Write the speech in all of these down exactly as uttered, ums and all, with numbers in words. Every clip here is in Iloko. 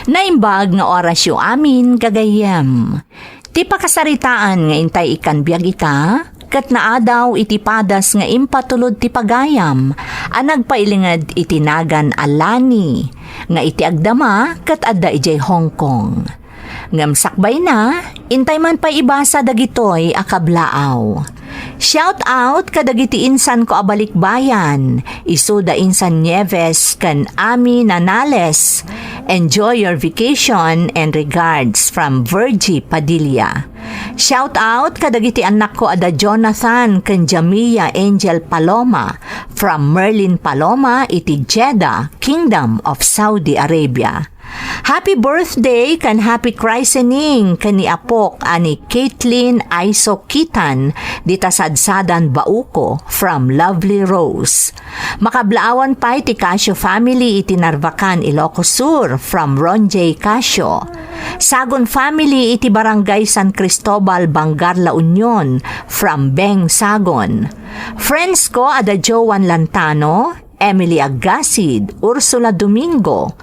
Naimbag nga orasyo amin, gagayyem. Ti pakasaritaan nga intay ikkan biag ita, ket naadaw iti padas nga impatulod ti pagayam a nagpailinged iti nagan a Lani, nga iti agdama ket adda idiay Hong Kong. Ngem sakbayna, intay man pay ibasa dagitoy a kablaaw. Shout out kadagiti insanko a balikbayan, isu da Insan Nieves ken Ami Nanales. Enjoy your vacation and regards from Virgie Padilla. Shout out kadagiti annakko a da Jonathan ken Jamia Angel Paloma from Merlin Paloma iti Jeddah, Kingdom of Saudi Arabia. Happy birthday ken happy christening ken ni apok a ni Caitlin Aiso Kitan dita Sadsadan, Bauco, from Lovely Rose. Makablaawan pay ti Casio family iti Narvacan, Ilocos Sur, from Ron J Casio. Sagon family iti Barangay San Cristobal, Bangar, La Union, from Beng Sagon. Friends ko a da Joan Lantano, Emily Aggasid, Ursula Domingo,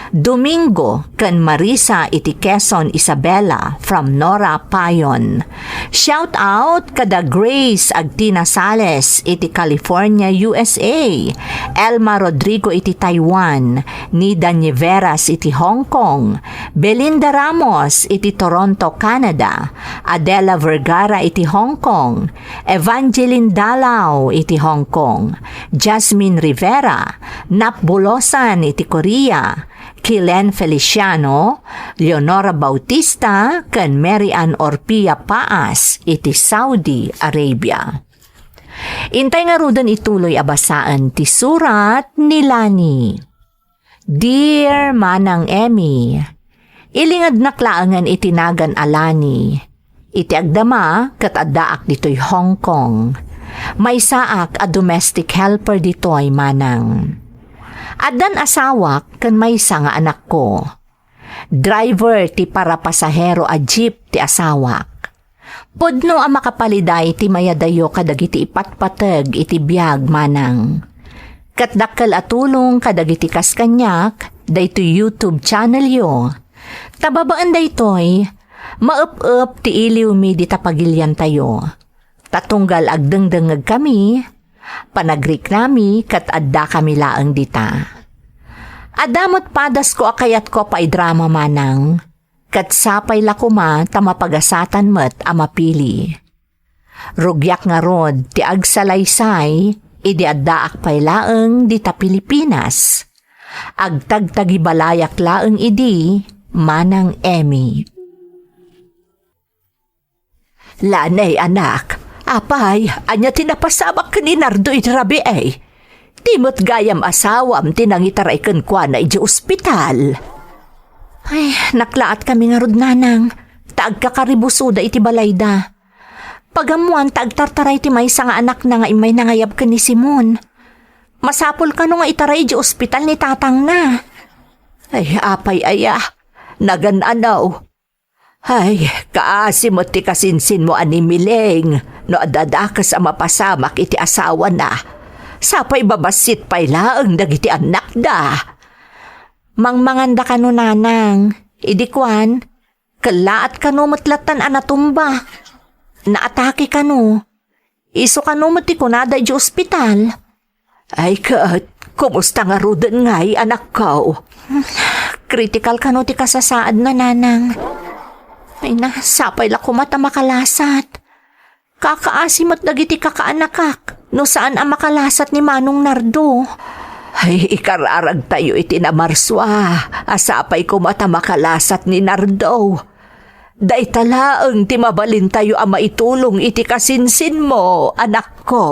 Domingo, ken Marisa iti Quezon, Isabela, from Nora Payon. Shout out kada Grace Agtina Sales iti California, U S A, Elma Rodrigo iti Taiwan, Nida Niveras iti Hong Kong, Belinda Ramos iti Toronto, Canada, Adela Vergara iti Hong Kong, Evangeline Dalao iti Hong Kong, Jasmine Rivera, Nap Bulosan iti Korea, Kilen Feliciano, Leonora Bautista, ken Mary Ann Orpia Paas iti Saudi Arabia. Intay ngaruden ituloy a basaen ti surat ni Lani. Dear Manang Emmy, ilingednak laengen iti nagan a Lani. Iti agdama, ket addaak ditoy Hong Kong. Maysaak a domestic helper ditoy, Manang. Addan asawak ken maysa nga anakko. Driver ti parapasahero a jeep ti asawak. Pudno a makapaliday ti mayadayo kadagiti ipatpateg iti biag, Manang. Ket dakkel a tulong kadagiti kas kaniak daytoy YouTube channelyo. Ta babaen daytoy, maep-ep ti iliwmi dita pagiliantayo. Ta tunggal agdengdengngegkami, panagriknami ket addakami laeng dita. Adda met padasko a kayatko a paidrama, Manang. Ket sapay la koma ta mapagasatan met a mapili. Rugiak ngarud ti agsalaysay idi addaak pay laeng dita Pilipinas. Agtagtagibalayak laeng idi, Manang Emmy. Lanay, anak, apay, ania ti napasamak ken ni Nardo idi rabii? Ti met gayam asawam ti nangitaray kenkuana idiay ospital. Ay, naklaatkami ngarud, Nanang, ta agkakaribusoda iti balayda. Pagammoan ta agtartaray ti maysa nga anakna nga immay nangayab ken ni Simon. Masapul kano nga itaray idiay ospital ni tatangna. Ay, apay aya, nagan-ano. Ay, kaasi met ti kasinsinmo a ni Miling no adda dakes a mapasamak iti asawana. Sapay babassit pay laeng dagiti annakda. Mangmanganda kano, Nanang. Idi kuan, kellaat kano met lattan a natumba. Naatake kano. Isu kano met ti kunada idiay ospital. Ay ket, kumusta ngaruden ngay, anakko? Critical kano ti kasasaadna, Nanang. Ay na, sapay la koma ta makalasat. Kakaasi met dagiti kakaanakak no saan a makalasat ni Manong Nardo. Ay, ikararagtayo iti namarsua a sapay koma ta makalasat ni Nardo. Dayta laeng ti mabalintayo a maitulong iti kasinsinmo, anakko.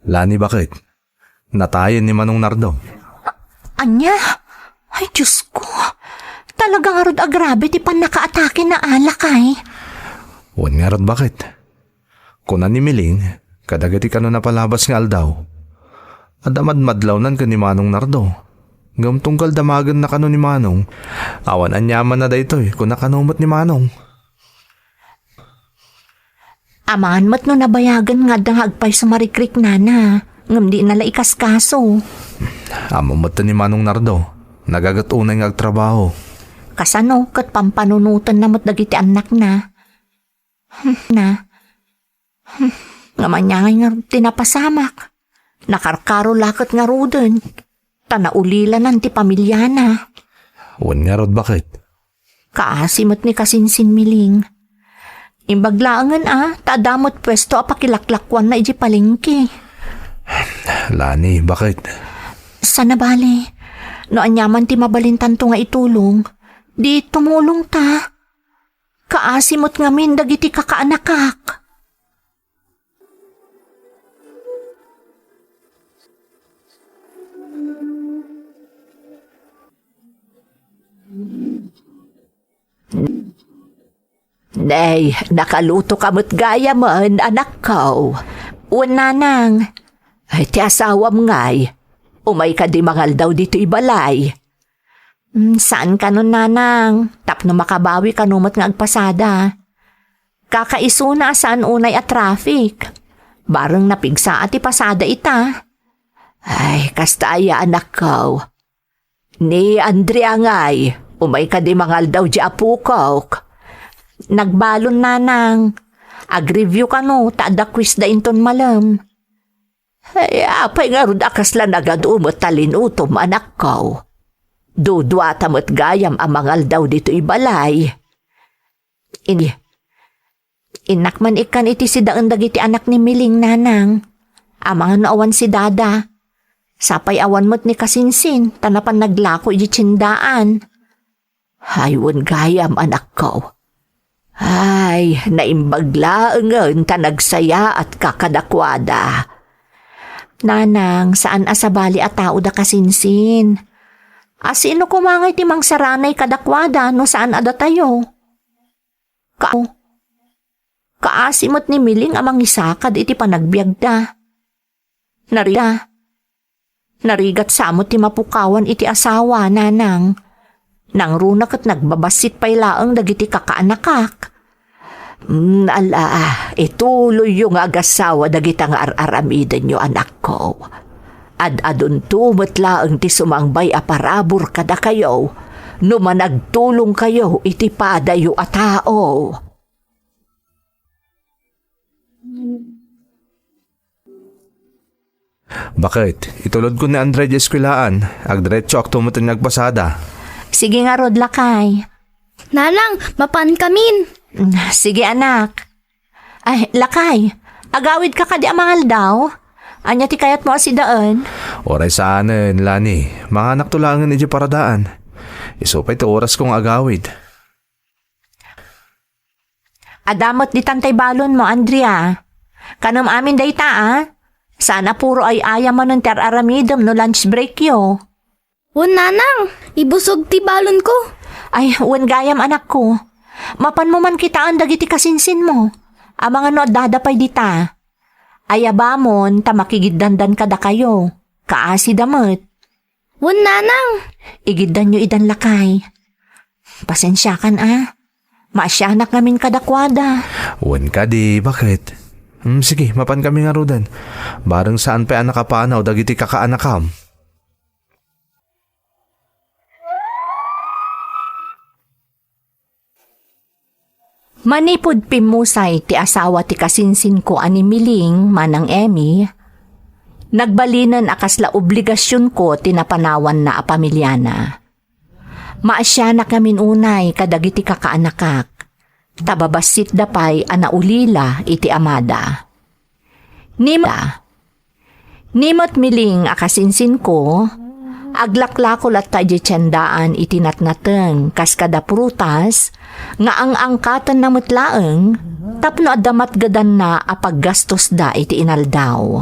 Lani, baket? Natayen ni Manong Nardo. Ania? Ay, Diyos ko. Talaga ngarud a grabe ti pannakaatake na alak, ay. Wen ngarud, baket? Kuna ni Miling, kadagiti kano napalabas nga aldaw. Adda madmadlawnan ken ni Manong Nardo. Ngem tunggal damagenna kano ni Manong, awan aniamanna daytoy, kuna kano met ni Manong. Amangan met no nabayagen nga adda nga agpayso marikriknana, ngem dina la ikaskaso. Ammom met ni Manong Nardo, nagaget unay nga agtrabaho. Kasano ket pampanunotenna met dagiti annakna? Hmm, na. Hmm, ngem ania ngay ngarud ti napasamak? Nakarkaro la ket ngaruden, ta naulilanan ti pamiliana. Wen ngarud, baket? Kaasi met ni kasinsin, Miling. Imbag laengen a, ta adda met puesto a pakilaklakuanna idiay palengke. Lani, baket? Saan a bale. No aniaman ti mabalintanto nga itulong, di tumulongta. Kaasi met ngamin dagiti kakaanakak. Nay, nakalutoka met gayamen, anakko. Wen, nanang. Ay, ti asawam ngay, umay kadi mangaldaw ditoy balay? Mm, saan kanon, nanang, tapno makabawi kano met nga agpasada. Kakaisuna a saan unay a traffic. Bareng napigsa a ti pasada ita. Ay, kasta aya, anakko. Ni Andrea ngay, umay kadi mangaldaw di apokok? Nagbalon, nanang. Agreview kano ta adda quiz da inton malem. Ay, apay ngarud a kasla nagadu met ta linutom, anakko? Duduata met gayam a mangaldaw ditoy balay. Ini, innak man ikkan iti sidaen dagiti anak ni Miling, nanang. Amangan no awan si Dada. Sapay awan met ni kasinsin, ta napan naglako iti tiendaan. Ay, wen gayam, anakko. Ay, naimbag laengen ta nagsayaatka kadakuada. Nanang, saan a sabali a tao da kasinsin. A sino koma ngay ti mangsaranay kadakuada no saan a datayo? Ka-, kaasi met ni Miling a mangisakad iti panagbiagda. Nari-, narigat sa met ti mapukawan iti asawa, nanang. Nangruna ket nagbabassit pay laeng dagiti kakaanakak. Mm, ala, ituloyyo nga agasawa dagita nga ar-aramidenyo, anakko. Ad-adunto met laeng ti sumangbay a parabur kadakayo no managtulongkayo iti padayo a tao. Baket, itulodko ni Andre di eskuelaan. Agdiretsoakto met nga agpasada. Sige ngarud, lakay. Nanang, mapankamin. Mm, sige, anak. Ay, lakay, agawidka kadi a mangaldaw? Ania ti kayatmo a sidaen? Uray saanen, Lani. Manganakto laengen idiay paradaan. Isu pay ti orasko nga agawid. Adda met ditan tay balonmo, Andrea. Kanem amin dayta, a? Saan a puro ay-ayam manen ti ar-aramidem no lunch breakyo. Wen, nanang, ibusog ti balonko. Ay, wen gayam, anakko. Mapanmo man kitaen dagiti kasinsinmo. Amangan no addada pay dita. Ayabamon ta makigiddandan kadakayo. Kaasida met. Wen, nanang. Igiddanyo idan, lakay. Pasensiakan, a. Maasianak ngamin kadakuada. Wen kadi, baket? Hmm, sige, mapankami ngaruden. Bareng saan pay a nakapanaw dagiti kakaanakam. Manipud pimmusay ti asawa ti kasinsinko a ni Miling, Manang Emmy, nagbalinen a kasla obligasionko ti napanawanna a pamiliana. Maasianak ngamin unay kadagiti kakaanakak, ta babassitda pay a naulila iti amada. Ni ma-, ni met Miling a kasinsinko, aglaklako latta idiay tiendaan iti natnateng kas kada prutas nga ang-angkatenna met laeng tapno adda matgedanna a paggastosda iti inaldaw.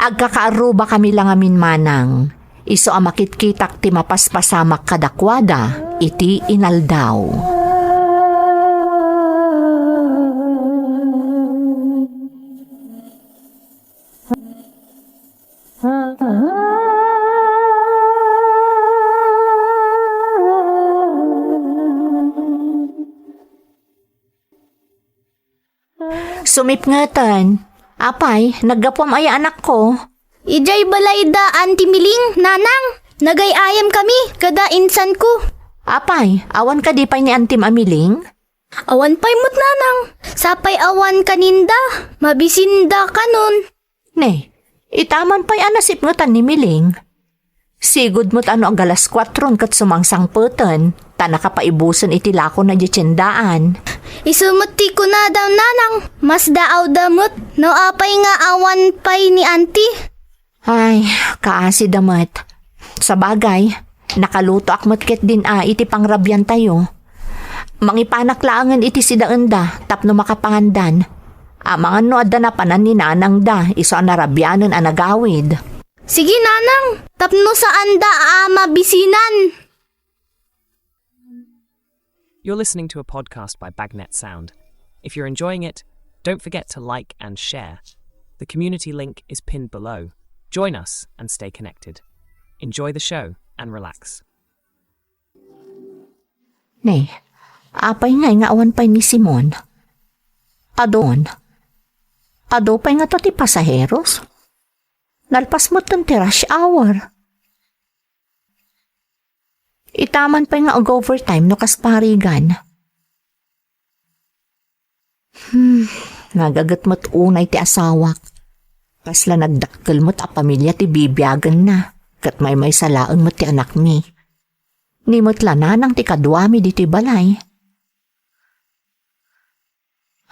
Agkakaarrubakami la ngamin manang, isu a makitkitak ti mapaspasamak kadakuada iti inaldaw. Sumipngeten. Apay, naggapuam aya, anakko? Idiay balayda Auntie Miling, nanang. Nagay-ayam kami kada insanko. Apay, awan kadi pay ni Auntie Miling? Awan pay met, nanang. Sapay awan kaninda, mabisinda kanon. Ne, itaman pay a nasipngetan ni Miling. Sigud met a no agalas kuatron ket sumangsangpeten, ta nakapaibusen iti lakona idiay tiendaan. Isu met ti kunada, nanang, masdaawda met no apay nga awan pay ni Auntie. Ay, kaasida met. Sabagay, nakalutoak met ketdin a iti pangrabiantayo. Mangipanak laengen iti sidaenda tapno makapangandan. Amangan no adda napanan ni nanangda isu a narabianen a nagawid. Sige, nanang, tapno saanda a mabisinan. You're listening to a podcast by Bagnet Sound. If you're enjoying it, don't forget to like and share. The community link is pinned below. Join us and stay connected. Enjoy the show and relax. Ne, apay ngay nga awan pay ni Simon? Adon. Adu pay nga to ti pasaheros? Nalpas met ti rush hour. Itaman pay nga ag-overtime no kas parigan. Hmm, nagaget met unay ti asawak. Kasla nagdakkel met a pamilia ti bibiagenna, ket maymaysa laeng met ti anakmi. Ni met la nanang ti kaduami ditoy balay.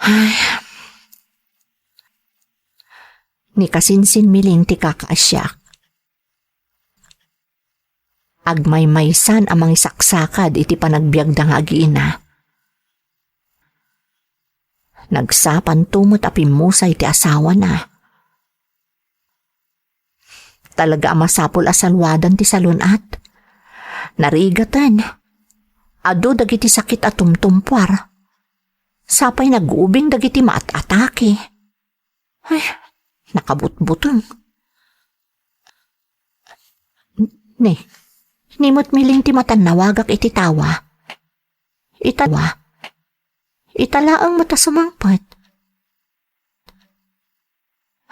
Ay. Ni kasinsin Miling ti kakaasiak. Agmaymaysan a mangisaksakad iti panagbiagda nga agiina. Nagsapanto met a pimmusay ti asawana. Talaga a masapul a saluadan ti salun-at. Narigaten. Adu dagiti sakit a tumtumpuar. Sapay nagubing dagiti maat-atake. Ay, nakabutbuteng. Ni, ni met Miling ti matannawagak iti tawa. Ita, ita laeng met a sumangpet.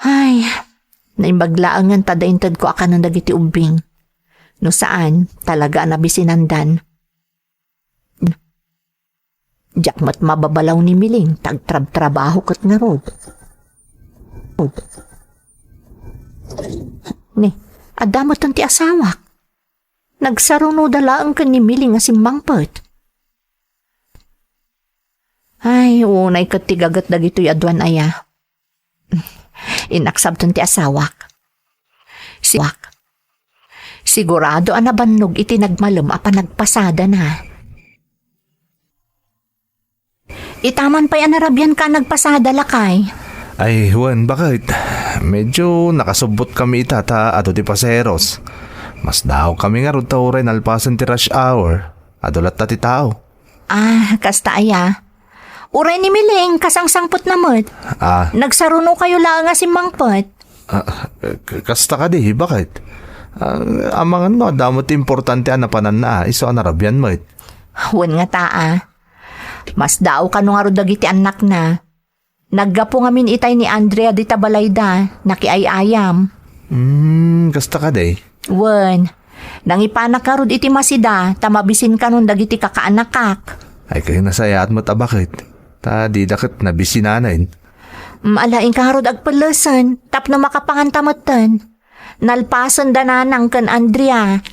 Ay, naimbag laengen ta da intedko a kanen dagiti ubbing. No saan, talaga a nabisinandan. Diak met mababalaw ni Miling ta agtrabtrabaho ket ngarud. Ni, adda metten ti asawak. Nagsarunoda laeng ken ni Miling a simmangpet. Ay, unay ket ti gaget dagitoy a duan aya. Inaksabton ti asawak. Siwak. Sigurado a nabannog iti nagmalem a panagpasadana. Itaman pay a narabianka a nagpasada, lakay. Ay, wen, baket. Medyo nakasubbot kami ita ta adu ti paseros. Masdaaw kami ngarud ta uray nalpasen ti rush hour. Adu latta ti tao. Ah, kasta aya. Uray ni Miling, kasangsangpetna met. Ah. Nagsarunokayo laeng a simmangpet. Ah, k-, kasta kadi, baket? Ah, amangan no, adda met ti importante a napananna, isu a narabian met. Wen ngata a. Masdaaw kano ngarud dagiti annakna. Naggapu ngamin itay ni Andrea dita balayda, nakiay-ayam. Hmm, kasta kadi? Wen, nangipanak ngarud iti masida, ta mabisin kanon dagiti kakaanakak. Ay, kayo nasayaat met a baket. Ta dida ket nabisinanen. Mm, ala, inka ngarud agpellesen, tapno makapanganta metten. Nalpasen da Nanang ken Andrea.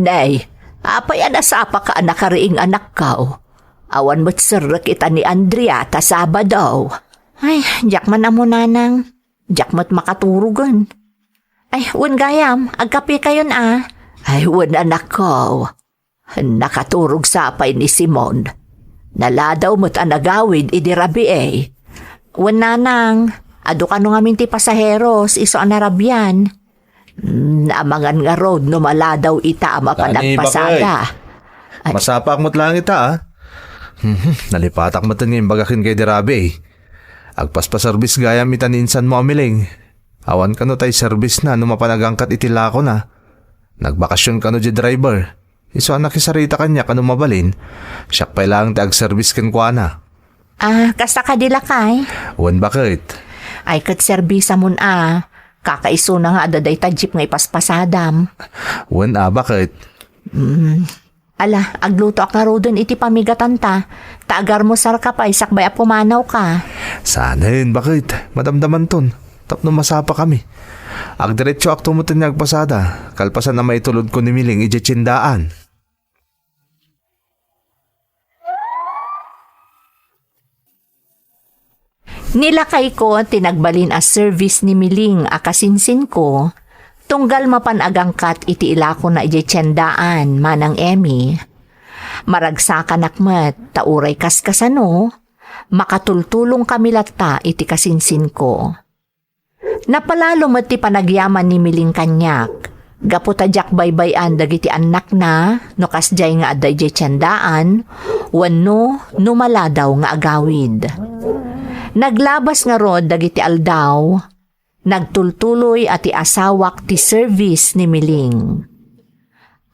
Nay, apay a nasapaka a nakariing, anakko? Awan met serrek ita ni Andrea ta Sabado. Ay, diak man ammo, Nanang. Diak met makaturogen. Ay, wen gayam, agkapekayon a. Ay, wen, anakko. Nakaturog sapay ni Simon. Naladaw met a nagawid idi rabii. Wen, nanang, adu kano ngamin ti pasaheros, isu a narabian. Mm, amangan ngarud no maladaw ita a mapan agpasada. Ay. Masapaak met laeng ita, a. Mhm, nalipatak met nga imbagak ken Kay Dirabe. Agpaspaservis gayam ita ni insanmo a Miling. Awan kano tay servisna no mapan agangkat iti lakona. Nagbakasion kano diay driver. Isu a nakisarita kaniak no mabalin, siak pay laeng ti agservis kenkuana. Ah, kasta kadi, lakay? Wen, baket. Ay, ket serbisamon a. Kakaisuna nga adda dayta jeep nga ipaspasadam. Wen a, baket. Mm. Ala, aglutoak ngaruden iti pamigatanta. Ta agarmusarka pay sakbay a pumanawka. Saanen, baket. Madamdamanton. Tapno masapakami. Agdiretsoakto met nga agpasada, kalpasan a maitulodko ni Miling idiay tiendaan. Ni lakayko ti nagbalin a servis ni Miling a kasinsinko, tunggal mapan agangkat iti ilakona idiay tiendaan, Manang Emmy. Maragsakanak met, ta uray kaskasano, makatultulongkami latta iti kasinsinko. Napalalo met ti panagyaman ni Miling kaniak, gapu ta diak baybay-an dagiti annakna no kasdiay nga adda idiay tiendaan wenno no maladaw nga agawid. Naglabas ngarud dagiti aldaw, nagtultuloy a ti asawak ti servis ni Miling.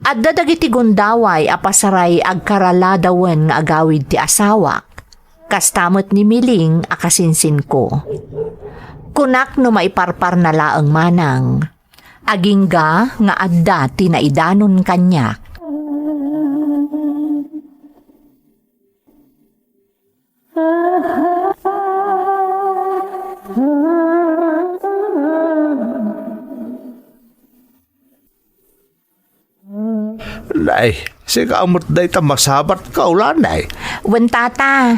Adda dagiti gundaway a pasaray agkaraladawen nga agawid ti asawak, kasta met ni Miling a kasinsinko. Kunak no maiparparna laeng manang, agingga nga adda ti naidanon kaniak. Nay, sika met dayta masabatko, lanay. Wen, tata.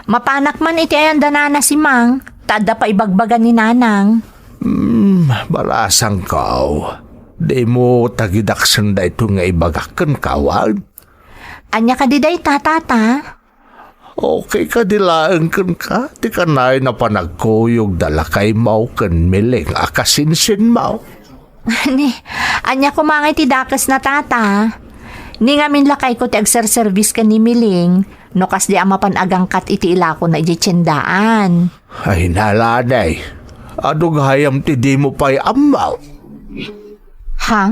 Mapanak man iti ayan da nana Simang, ta adda pay ibagbaga ni nanang. Hmm, balasangko. Dimo tagidaksen daytoy nga ibagak kenka, wen? Ania kadi dayta, tata? Okay kadi laeng kenka ti kanayon a panagkuyog da lakaymo ken Miling a kasinsinmo? Ni, ania koma ngay ti dakesna, tata? Ni ngamin lakayko ti agserservis ken ni Miling, no kasdi a mapan agangkat iti ilakona idiay tiendaan. Ay, nalanay. Adu gayam ti dimo pay ammo. Ha?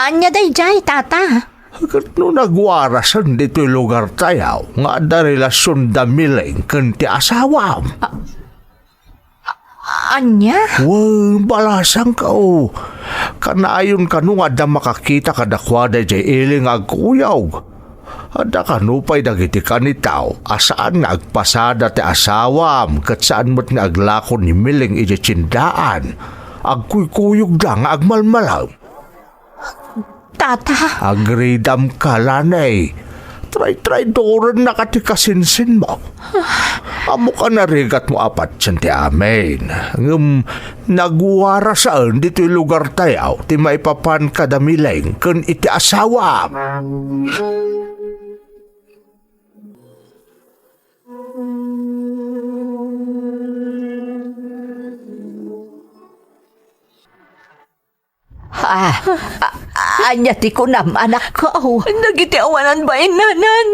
Ania daydiay, tata? Ket no nagwarasen ditoy lugartayo nga adda relasion da Miling ken ti asawam. A-, ania? Wen, balasangko. Kanayon kano nga adda makakita kadakuada idiay ili nga agkuyog. Adda kano pay dagiti kanito a saan nga agpasada ti asawam ket saan met nga aglako ni Miling idiay tiendaan. Agkuykuyogda nga agmalmalem. Tata. Agridamka, lanay. Traytraydorennaka ti kasinsinmo. Ammok a narigatmo a patien ti amin. Ngem nagwarasen ditoy lugartayo ti maipapan kada Miling ken iti asawam. Ah, a-, ania ti kunam, anakko? Dagiti awanan bain, nanang.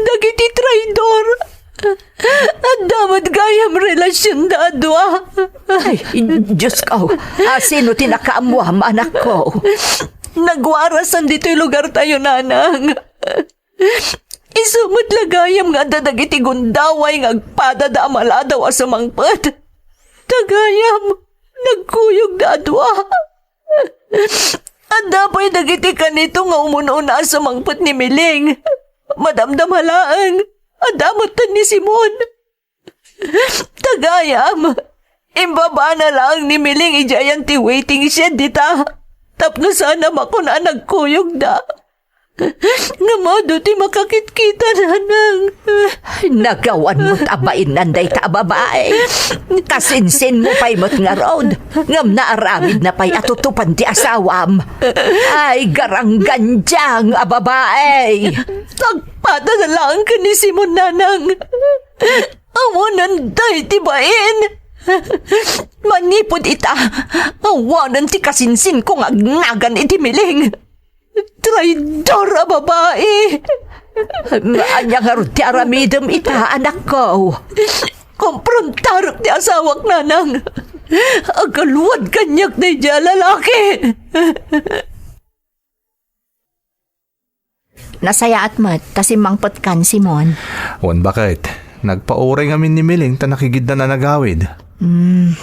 Dagiti traidor. Adda met gayam relasionda a dua. Ay, Diosko. A, sino ti nakaammoam, anakko? Nagwarasen ditoy lugartayo, nanang. Isu met la gayam nga adda dagiti gundaway nga agpadada a maladaw a sumangpet. Ta gayam, nagkuyogda a dua. Adda pay dagiti kanito nga umun-una a sumangpet ni Miling. Madamdama laeng, adda metten ni Simon. Ta gayam, imbabana laeng ni Miling idiay ayan ti waiting shed dita. Tapno saan a makuna a nagkuyogda. Ngem adu ti makakitkita, nanang. Nagawan met a bainnan dayta a babai. Kasinsinmo pay met ngarud, ngem naaramidna pay a tutupan ti asawam. Ay, garanggandiang a babai. Agpadada laeng ken ni Simon, nanang. Awanan daydi bain. Manipud ita, awanen ti kasinsinko nga agnagan iti miling. Traidor a babai! Ania ngarud ti aramidem ita, anakko? Komprontarek ti asawak, nanang. Agaluad kaniak daydiay a lalaki. Nasayaat met ta simmangpetkan, Simon. Wen, baket. Nagpauray ngamin ni Miling ta nakigiddan a nagawid. Hmm.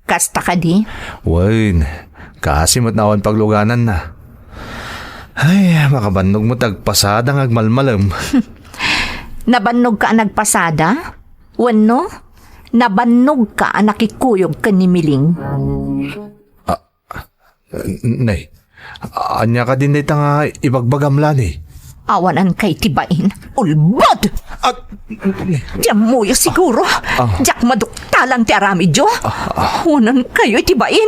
Kasta kadi? Wen, kaasi met nga awan paglugananna. Ay, makabannog met agpasada nga agmalmalem. Nabannogka a nagpasada? Wenno, nabannogka a nakikuyog ken ni Miling? Ah, nay, ania kadin dayta nga ibagbagam, Lani? Awanan kay ti bain. Ulbod! At, Diam muyo siguro. Ah. Diak maduktalan ti aramidyo. Ah, ah. Awanan kayo iti bain.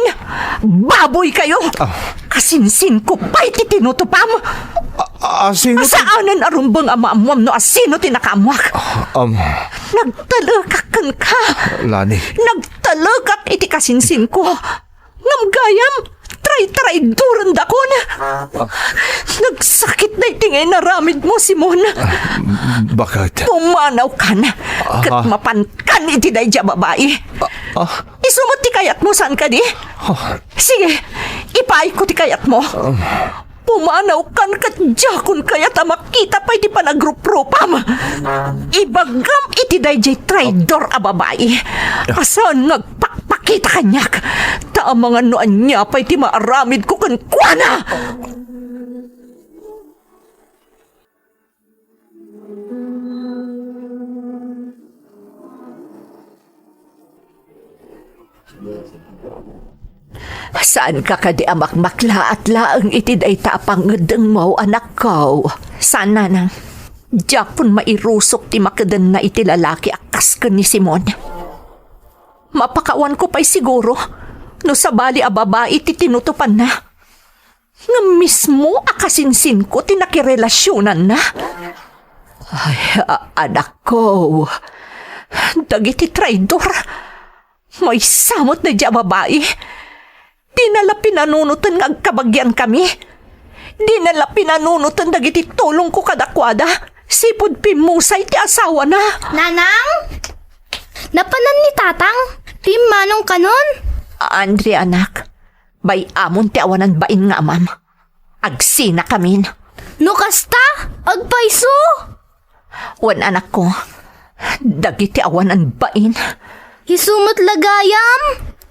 Baboy kayo. Ah. Kasinsinko pay ti tinutupam. Ah, ah, sino ti Saanen a rumbeng a maammuam no asino ti nakaammuak. Ah, um. Nagtalekak kenka. Lani. Nagtalekak iti kasinsinko. Ngem gayam, tray-traidorendakon. Ah. Nagsakit daydi nga inaramidmo, Simon. Ah, baket? Pumanawkan, ket Ah. mapankan iti daydiay a babai. Ah, ah. Isu met ti kayatmo, saan kadi? Ah. Sige, ipaayko ti kayatmo. Ah. Pumanawkan ket diakon kayat a makita pay ti panagruprupam. Ibagam iti daydiay traidor a babai a saan nga agpakpakita kaniak, ta amangan no ania pay ti maaramidko kenkuana. Saanka kadi a makmaklaat laeng iti dayta a pangngeddengmo, anakko? Saan, nanang. Diakon mairusok ti makedenna iti lalaki a kas ken ni Simon. Mapakawanko pay siguro no sabali a babai ti tinutupanna. Ngem mismo a kasinsinko ti nakirelasionanna. Ay, a-, anakko, dagiti traidor. Maysa met daydiay a babai. Dina la pinanunoten nga agkabagiankami. Dina la pinanunoten dagiti tulongko kadakuada. Sipud pimmusay ti asawana. Nanang? Napanan ni Tatang? Pimmanong kanon? Andre, anak. Bay-amon ti awanan bain nga amam. Agsinakamin. No kasta, agpayso! Wen, anakko, dagiti awanan bain. Isu met la gayam,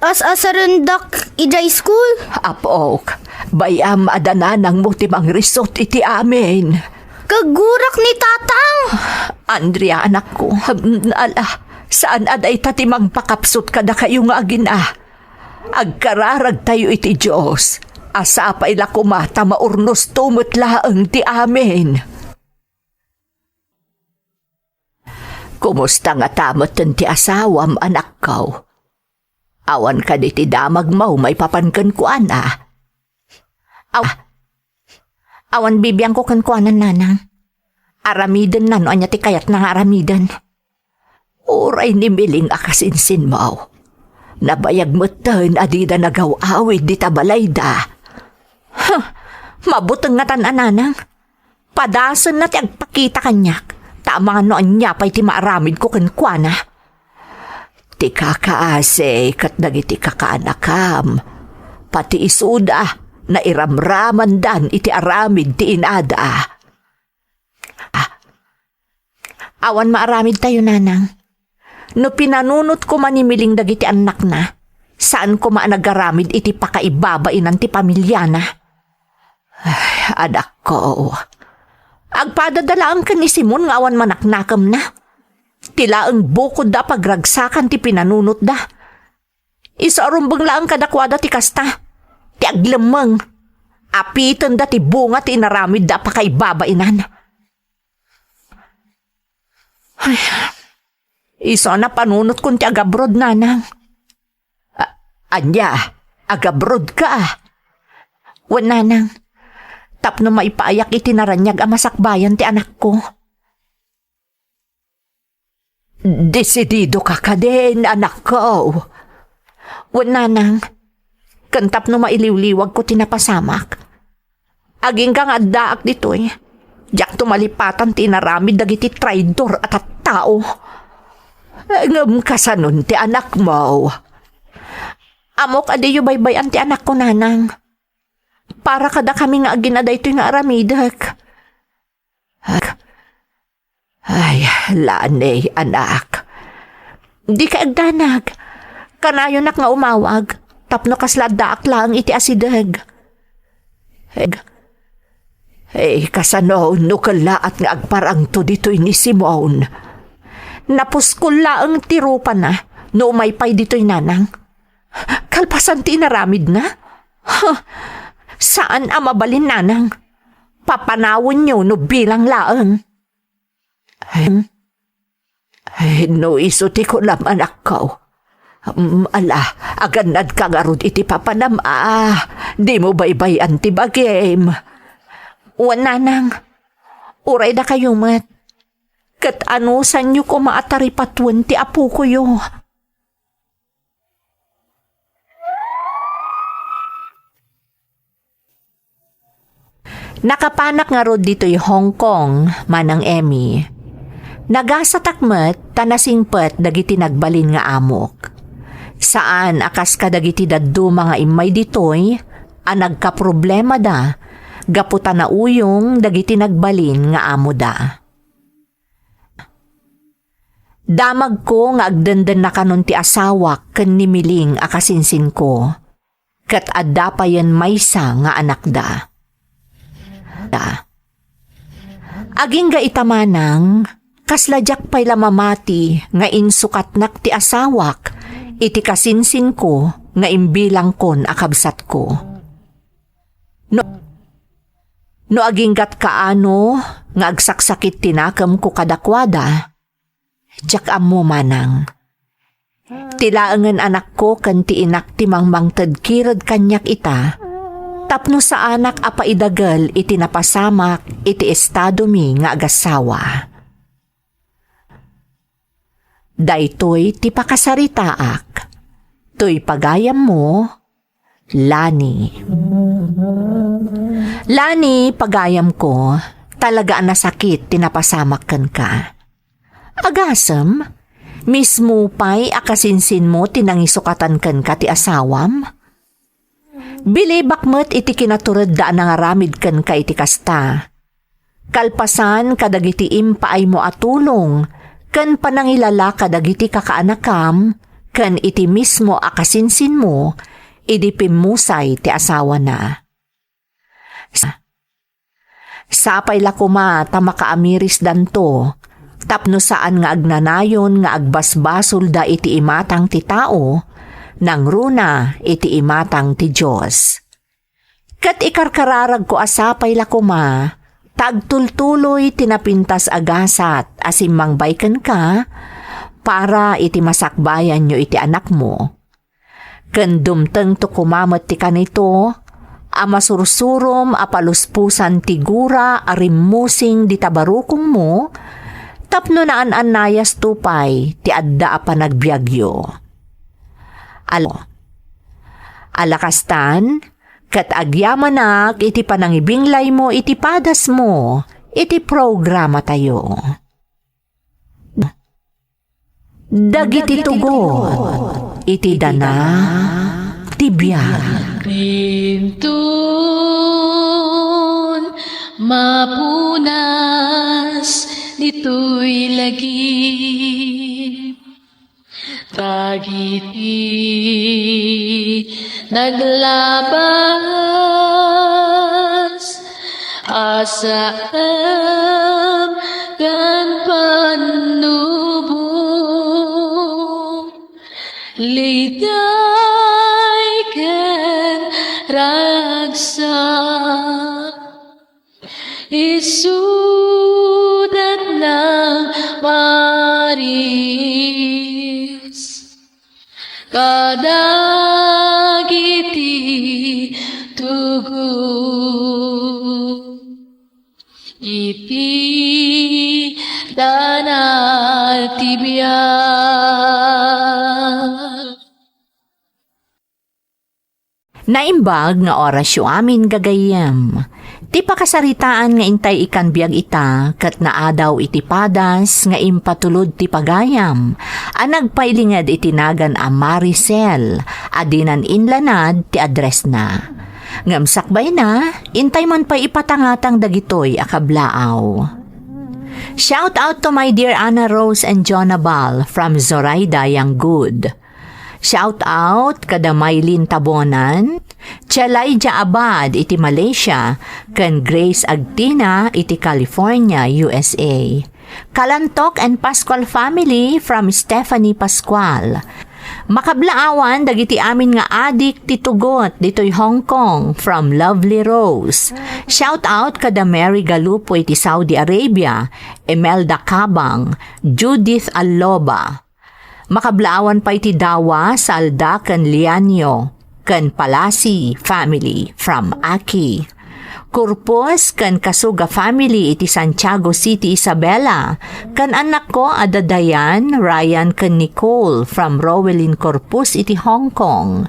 as-asarendak idiay school. Apok, bay-am a da nanangmo ti mangrisot iti amin. Kaggurak ni Tatang. Andrea, anakko, ala, saan a dayta ti mangpakapsut kadakayo nga agina. Agkararagtayo iti Dios, a sapay la koma ta maurnosto met laeng ti amin. Kumusta ngata metten ti asawam, anakko? Awan kadi ti damagmo maipapan kenkuana? Aw-, awan bibiangko kenkuana, nanang. Aramidenna no ania ti kayatna nga aramiden. Uray ni Miling a kasinsinmo. Nabayag metten a dida nagaw-awid dita balayda. Huh, mabuteng ngatan a nanang. Padasenna ti agpakita kaniak, ta amangan no ania pay ti maaramidko kenkuana. Ti kakaasi ket dagiti kakaanakam, pati isuda, nairamramandan iti aramid ti inada. Ah, Awan maaramidtayo, nanang. No pinanunot koma ni Miling dagiti annakna, saan koma a nagaramid iti pakaibabainan ti pamiliana. Ay, anakko. Agpadada laeng ken ni Simon nga awan manaknakemna. Ti laeng bukodda a pagragsakan ti pinanunotda. Isu a rumbeng laeng kadakuada ti kasta, ti aglemmeng. Apitenda ti bunga ti inaramidda a pakaibabainan. Ay, isu a napanunotkon ti agabroad, nanang. A-, ania? Agabroad ka? Wen, nanang. Tapno maipaayak iti naraniag a masakbayan ti anakko. Desidido ka kadin, anakko. Wen, nanang, ken tapno mailiwliwagko ti napasamak. Agingga nga addaak ditoy, diakto malipatan ti inaramid dagiti traidor a tattao. Ngem kasanon ti anakmo? Ammok a diyo baybay-an ti anakko, nanang. Para kadakami nga agina daytoy nga aramidek. Ag-, ay, Lani, anak. Dika agdanag. Kanayonak nga umawag, tapno kasla addaak laeng iti asideg. Ag-, ay, kasano no kellaat nga agparangto ditoy ni Simon? Napuskol laeng ti rupana no umay pay ditoy, nanang. Kalpasan ti inaramidna? Huh, saan a mabalin, nanang. Papanawenyo no bilang laeng. Ay, ay, no isu ti kunam, anakko. Mm, ala, agannadka ngarud iti papanam, a, dimo baybay-an ti bagim. Wen, nanang, uray dakayo met. Ket anusanyo koma a taripatuen ti apokoyo. Nakapanak ngarud ditoy Hong Kong, Manang Emmy. Nagasatak met ta nasingpet dagiti nagbalin nga amok. Saan a kas kadagiti dadduma nga immay ditoy a nagkaproblemada gapu ta nauyong dagiti nagbalin nga amoda. Damagko nga agdendennakanon ti asawak ken ni Miling a kasinsinko, ket adda payen maysa nga anakda. Da. Agingga ita manang, kasla diak pay la mamati nga insukatnak ti asawak iti kasinsinko nga imbilangkon a kabsatko. No, no aginggat kaano nga agsaksakit ti nakemko kadakuada, diak ammo manang. Ti laengen anakko ken ti inak ti mangmangted kired kaniak ita, tapno saanak a paidagel iti napasamak iti estadomi nga agassawa. Daytoy ti pakasaritaak. Toy pagayammo, Lani. Lani, pagayamko, talaga a nasakit ti napasamak kenka. Agasem, mismo pay a kasinsinmo ti nangisukatan kenka ti asawam? Bilibak met iti kinaturedda a nangaramid kenka iti kasta. Kalpasan kadagiti impaaymo a tulong ken panangilala kadagiti kakaanakam ken iti mismo a kasinsinmo idi pimmusay ti asawana. Sa-, sapay la koma ta makaamirisdanto tapno saan nga agnanayon nga agbasbasolda iti imatang ti tao, nangruna iti imatang ti Dios. Ket ikarkararagko a sapay la koma ta agtultuloy ti napintas a gasat a simmangbay kenka para iti masakbayanyo iti anakmo. Ken dumtengto koma met ti kanito a masursurom a palusposan ti gura a rimmusing dita barukongmo tapno naan-annayasto pay ti adda a panagbiagyo. Al-, ala kastan, ket agyamanak iti panangibinglaymo iti padasmo iti programatayo. Dagiti tugot iti dana ti biag. Inton mapunas ditoy lagip, dagiti naglabas, asam ken pannubo, ligay ken ragsak. Isudat nang maris kadagiti tugot iti dana ti biag. Naimbag nga orasyo amin, gagayyem. Ti pakasaritaan nga intay ikan biag ita ket naadaw iti padas nga impatulod ti pagayam a nagpailinged iti nagan a Maricel a dinan inlanad ti addressna. Ngem sakbayna, intay man pay ipatangatang dagitoy a kablaaw. Shout out to my dear Ana Rose and Jonah Bal from Zoraida, Yanggud. Shout out kada Mylene Tabonan, Chelaija Abad iti Malaysia, ken Grace Agtina iti California, U S A. Kalantok and Pascual family from Stephanie Pascual. Makablaawan dagiti amin nga adik ti tugot ditoy Hong Kong from Lovely Rose. Shout out kada Mary Galupo iti Saudi Arabia, Imelda Cabang, Judith Alloba. Makablaawan pay ti Dawa, Salda, ken Lianio, ken Palasi family from Aki. Corpus ken Kasuga family iti Santiago City, Isabela, ken annakko a da Dayan, Ryan, ken Nicole from Rowelyn Corpus iti Hong Kong.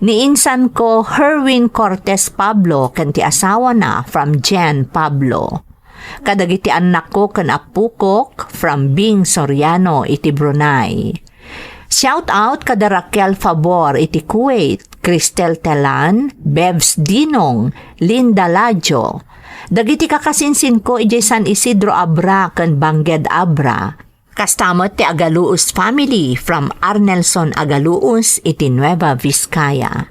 Ni insanko, Herwin Cortez Pablo, ken ti asawana from Jen Pablo. Kadagiti annakko ken appukok from Bing Soriano iti Brunei. Shout out kada Raquel Fabor iti Kuwait, Cristel Telan, Bebs Dinong, Linda Lajo. Dagiti kakasinsinko idiay San Isidro Abra ken Bangged Abra. Kasta met ti Agaluos family from Arnelson Agaluos iti Nueva Vizcaya.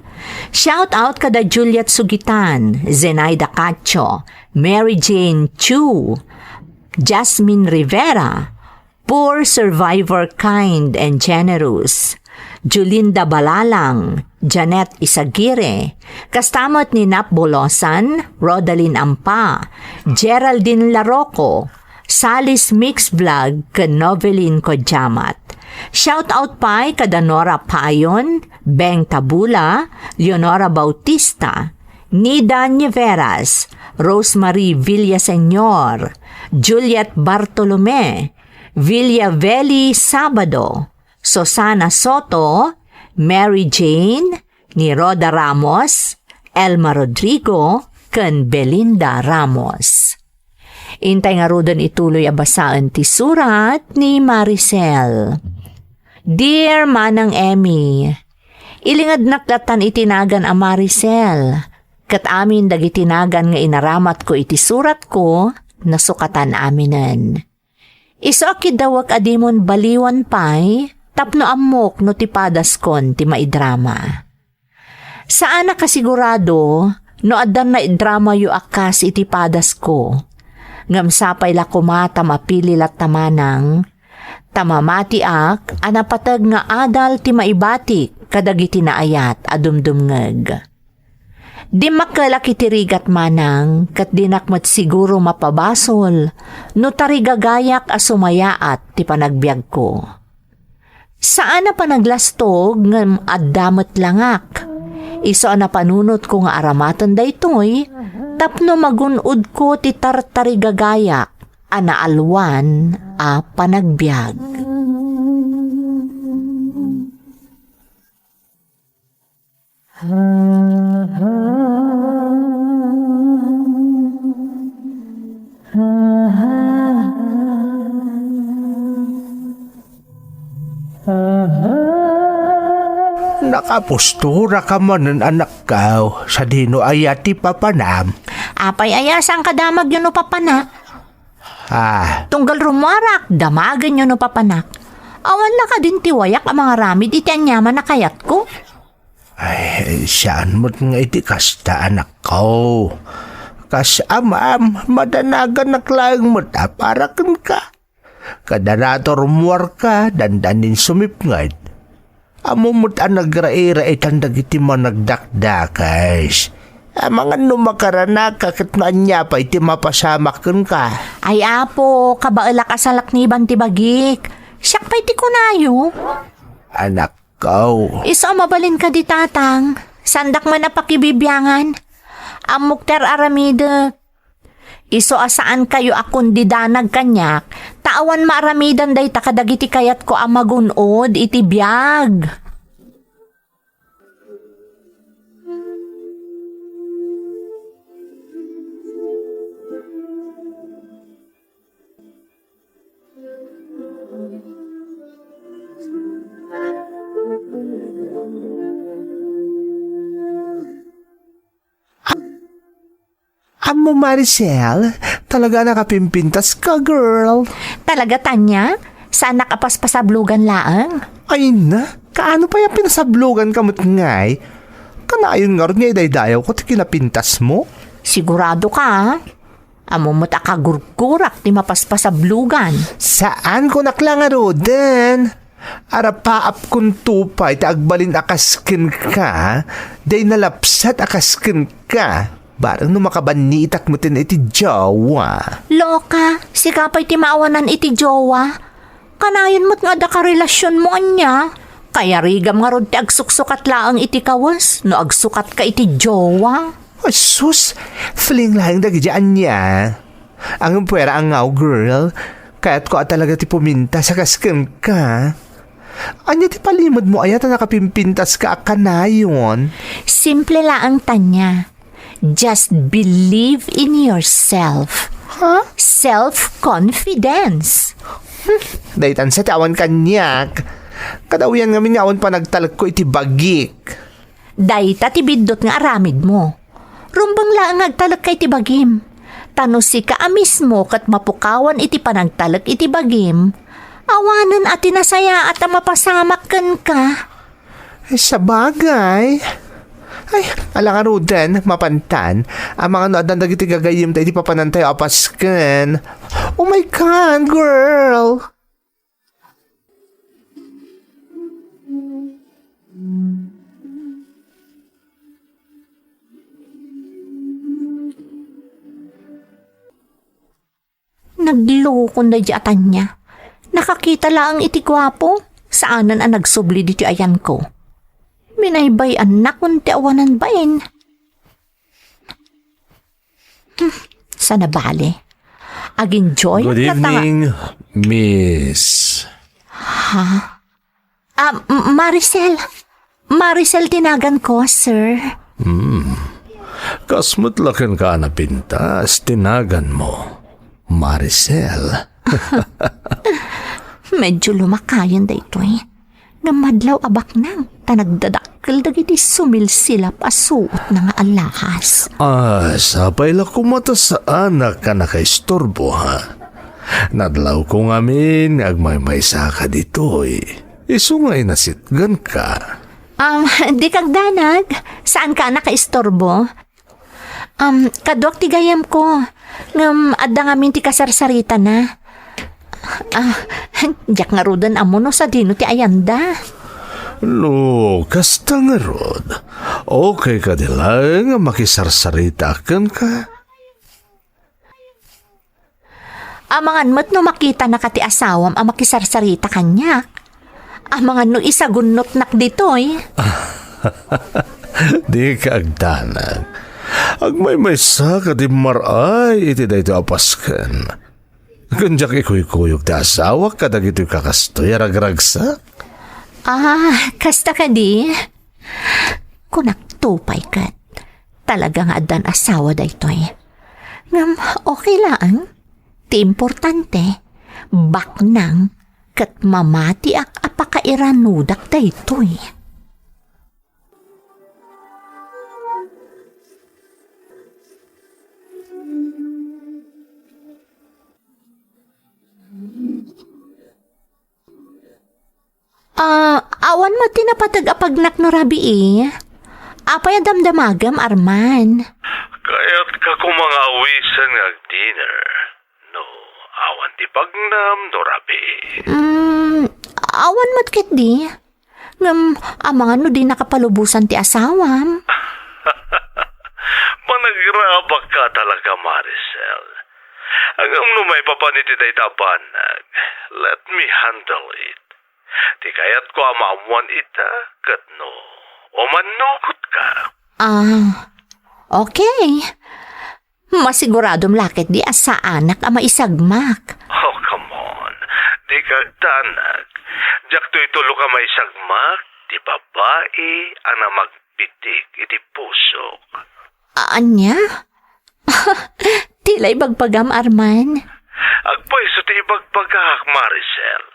Shout out kada Juliet Sugitan, Zenaida Cacho, Mary Jane Chu, Jasmine Rivera, Poor Survivor Kind and Generous, Julinda Balalang, Janet Isagire, kasta met ni Nap Bolosan, Rodalyn Ampa, Geraldine Laroco, Sally's Mix Vlog, ken Novelin Kodyamat. Shout out pay kada Nora Payon, Beng Tabula, Leonora Bautista, Nida Nieveras, Rosemary Villaseñor, Juliet Bartolome, Villavelli Sabado, Susana Soto, Mary Jane, ni Rhoda Ramos, Elma Rodrigo, ken Belinda Ramos. Intay ngaruden ituloy a basaen ti surat ni Maricel. Dear Manang Emmy, ilingednak latan iti nagan a Maricel, ket amin dagiti nagan nga inaramatko iti suratko, nasukatan aminen. Isu a kiddawek a dimon baliwan pay tapno ammok no ti padaskon ti maidrama. Saan a kasigurado no addan naidramayo a kas iti padasko. Ngem sapay la koma ta mapili latta manang, ta mamatiak a napateg nga adal ti maibatik kadagiti naayat a dumdumngeg. Dimmakkelak iti rigat manang, ket dinak met siguro mapabasol no tarigagayak a sumayaat ti panagbiagko. Saan a panaglastog ngem adda met langak. Isu a napanunotko nga aramaten daytoy tapno magun-odko ti tartarigagayak a naalwan a panagbiag. Nakapostura ka manen, anakko, sadino aya ti papanam? Apay aya, saan ka damagyo no papanak? Ah. Tunggal rummuarak, damagenyo no papanak. Awan la kadin ti wayak a mangaramid iti aniaman a kayatko. Ay, saan met nga iti kasta, anakko. Kas amam, madanaganak laeng met a para kenka. Kada rato rummuarka, dandanin sumipnget. Ammo met a nagraira itan dagiti managdakdakes. Amangan no makaranaka ket no ania pay ti mapasamak kenka. Ay, Apo, kabaelak a salakniban ti bagik. Siak pay ti kunayo. Anakko. Isu a mabalin kadi, Tatang. Saandak man a pakibibiangan. Ammok ti ar-aramidek. Isu a saankayo a kundidanag kaniak, ta awan maaramidan dayta kadagiti kayatko a magun-od iti biag. Ammo, Maricel, talaga a nakapimpintas ka, girl. Talaga, Tanya? Saanak a paspasablogan laeng? Ay na, kaano pay a pinasablogan ka met ngay? Kanayon ngarud nga idaydayawko ti kinapintasmo? Sigurado ka, a? Ammo met a kagurgurak ti mapaspasablogan. Saan, kunak la ngaruden. Arapaapkonto pay ti agbalin a kas kenka, dayta nalapsat a kas kenka. Bareng no makabannitak metten iti jowa. Loka, sika pay ti maawanan iti jowa. Kanayon met nga adda karelasionmo, ania? Kayarigam ngarud ti agsuksukat laeng iti kawes no agsukatka iti jowa. Ay, sus! Fling laeng dagiti ania. Ngem puera a ngaw, girl. Kayatko a talaga ti pumintas a kas kenka. Ania ti palimedmo aya ta nakapimpintaska a kanayon? Simple laeng, Tanya. Just believe in yourself. Ha? Self-confidence. Hmm, daytan sa ti awan kaniak. Kadawian ngamin nga awan panagtalekko iti bagik. Dayta ti biddut nga aramidmo. Rumbeng laeng nga agtalekka iti bagim. Ta no sika a mismo ket mapukawan iti panagtalek iti bagim, awanen a ti nasayaat a mapasamak kenka. Ay, sabagay. Ay, ala ngaruden, mapantan. Amangan no addan dagiti gagayyemta iti papanantayo a pasken. Oh my God, girl! Naglukon daydi a Tanya. Nakakita laeng iti guapo, saanen a nagsubli ditoy ayanko. Binaybay-annakon ti awanan bain. Hmm, saan a bale. Ag-enjoy. Good evening, Miss. Ha? Ah, M-, Maricel. Maricel ti naganko, sir. Hmm. Kas met la kenka a napintas ti naganmo, Maricel. Medyo lumakayen daytoy. Ngem madlaw a baknang, ta nagdadakkel dagiti sumilsilap a suotna nga alahas. Ah, sapay la koma ta saanak a nakaisturbo, ha? Nadlawko ngamin nga agmaymaysaka ditoy. Isu nga inasitganka. Um, di kagdanag, saanka a nakaisturbo? Um, kaduak ti gayyemko, ngem adda ngamin ti kasarsaritana. Ah, diak ngaruden ammo no sadino ti ayanda. No, kasta ngarud, okay kadi laeng a makisarsarita kenka? Amangan met no makitanaka ti asawam a makisarsarita kaniak. Amangan no isagunnotnak ditoy. Dika agdanag. Agmaymaysa ka ti mar-ay iti daytoy a pasken. Ken diak ikuykuyog ti asawak kadagitoy kakastoy a ragragsak. Ah, kasta kadi? Kunakto pay ket, talaga nga addan asawa daytoy. Ngem okay laeng. Ti importante, baknang ket mamatiak a pakairanudak daytoy. Ah, awan met ti napateg a pagnak no rabii. Apay a damdamagem, Arman? Kayatka koma nga awisen nga ag-dinner. No, awan ti pagnam no rabii. Mm, awan met ketdi. Ngem, amangan no di nakapalubosan ti asawam? Managrabak ka talaga, Maricel. Ngem no maipapan iti dayta a bannag, let me handle it. Ti kayatko a maammuan ita, ket no umannukotka. Ah, okay. Masiguradom la ketdi a saanak a maisagmak. Oh, come on. Dika agdanag. Diaktoy tulok a maisagmak ti babai a namagpitik iti pusok. A-, ania? Ti la ibagbagam, Arman? Agpayso ti ibagbagak, Maricel.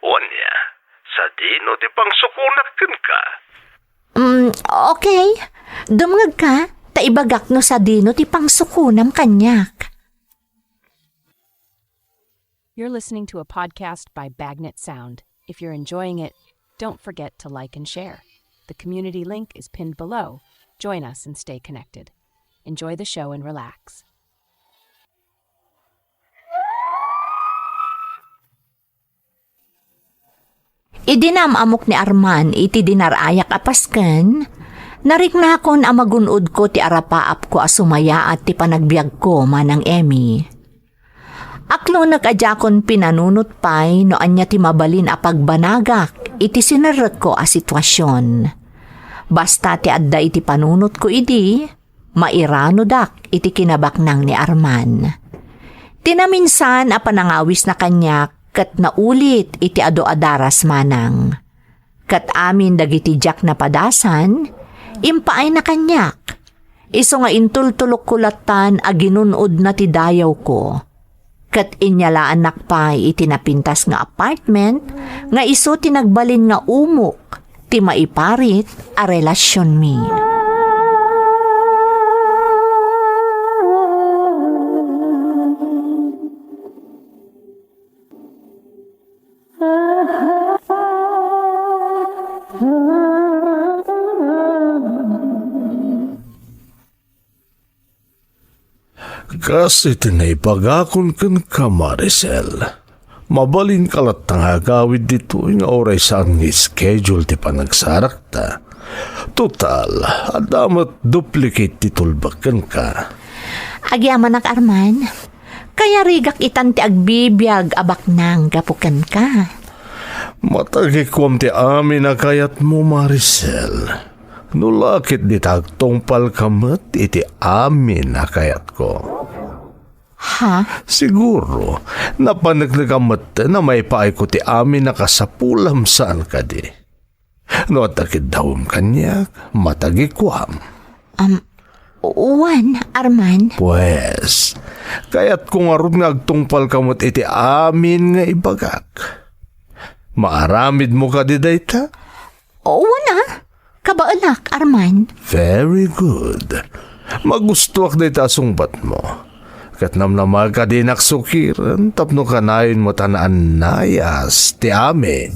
Wen ania, sadino ti pangsukonak kenka? Mm, okay. Dumngegka, ta ibagak no sadino ti pangsukonam kaniak. You're listening to a podcast by Bagnet Sound. If you're enjoying it, don't forget to like and share. The community link is pinned below. Join us and stay connected. Enjoy the show and relax. Idi naam-amok ni Arman iti dinar-ayak a pasken, nariknakon a magun-odko ti arapaapko a sumayaat ti panagbiagko, Manang Emmy. Aklonek a diakon pinanunot pay no ania ti mabalin a pagbanagak iti sinerrekko a sitwasion. Basta ti adda iti panunotko idi, mairanodak iti kinabaknang ni Arman. Ti naminsan a panangawisna kaniak ket naulit iti adu a daras manang. Ket amin dagiti diak napadasan, impaayna kaniak. Isu nga intultulokko lattan a ginun-odna ti dayawko. Ket inyalaannak pay iti napintas nga apartment nga isu ti nagbalin nga umok ti maiparit a relasionmi. Kas iti naibagakon kenka, Maricel, mabalinka latta nga agawid ditoy nga uray saan nga schedule ti panagsarakta. Total, adda met duplicate ti tulbek kenka. Agyamanak, Arman. Kayarigak itan ti agbibiag a baknang gapu kenka. Matagikuam ti amin a kayatmo, Maricel. No la ket dita agtungpalka met iti amin a kayatko. Ha? Siguro, napaneknekam met a maipaayko ti amin a kasapulam, saan kadi? No adda kiddawem kaniak, matagikuam. Um, wen, Arman. Pues, kayatko ngarud nga agtungpalka met iti amin nga ibagak. Maaramidmo kadi dayta? Wen a, kabaelak, Arman. Very good. Magustoak dayta a sungbatmo. Ket namnama, kadinak sukiren tapno kanayon met a naannayas ti amin.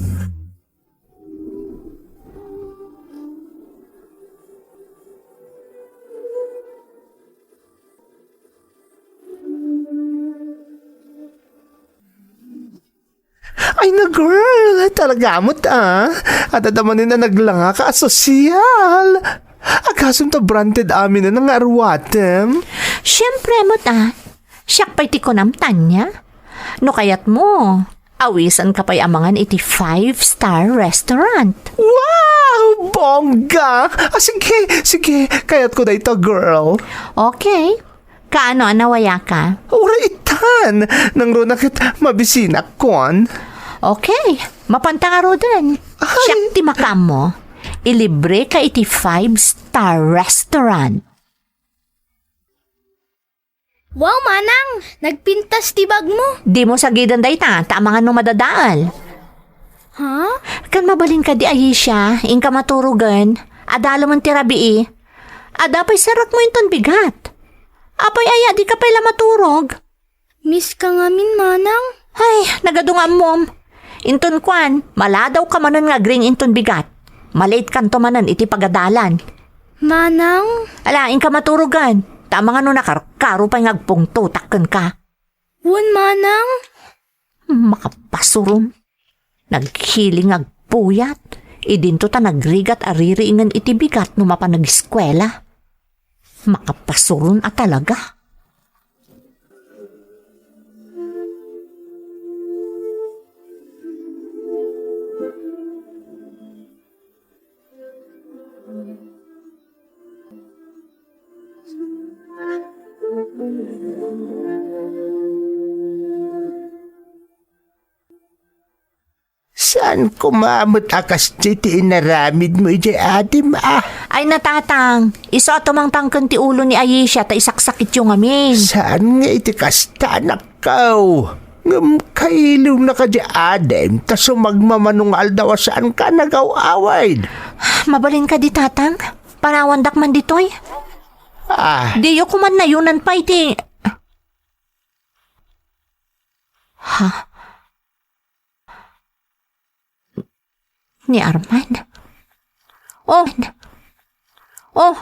Ay na, girl! Talaga met, ah! Adda manen a naglangaka a sosyal! Agasem ta branded amin a nga aruatem? Siyempre met, ah! Siak pay ti kunam, Tanya. No kayatmo, awisanka pay a mangan iti five-star restaurant. Wow! Bongga! Ah, sige, sige. Kayatko dayta, girl. Okay. Kaano a nawayaka? Uray itan! Nangruna ket mabisinak kon. Okay, mapanta ngaruden. Ay! Siak ti makaammo. Ilibreka iti five-star restaurant. Wow, Manang! Nagpintas ti bagmo! Dimo sagiden dayta, ta amangan no madadael. Ha? Kan mabalin kadi, Aisha, inka maturogen. Adda laeng ti rabii. Adda pay serrekmo inton bigat. Apay aya, dika pay la maturog? Miss ka ngamin, Manang. Ay, nagadu nga ammom. Inton kuan, maladawka manen nga agring inton bigat. Ma-late kanto manen iti pagadalan. Manang? Ala, inka maturogen. Ta amangan no nakarkaro pay nga agpungtotak kenka. Wen, Manang. Makapasuron. Naghiling nga agpuyat. Idinto ta nagrigat a ririingen iti bigat no mapan ageskuela. Makapasuron a talaga. Saan koma met a kas ti inaramidmo idiay adim, ah? Ay, natatang, isu a tumangtangken ti ulo ni Aisha ta isaksakityo ngamin. Saan nga iti kasta, anakko? Ngem kailiwna kadi adim ta sumagmamano nga aldaw a saanka a nagaw-awid. Mabalin kadi, tatang? Panawandak man ditoy. Ah. Diyo koma nayonan pay ti, ha? Ni Arman? Oh. Oh,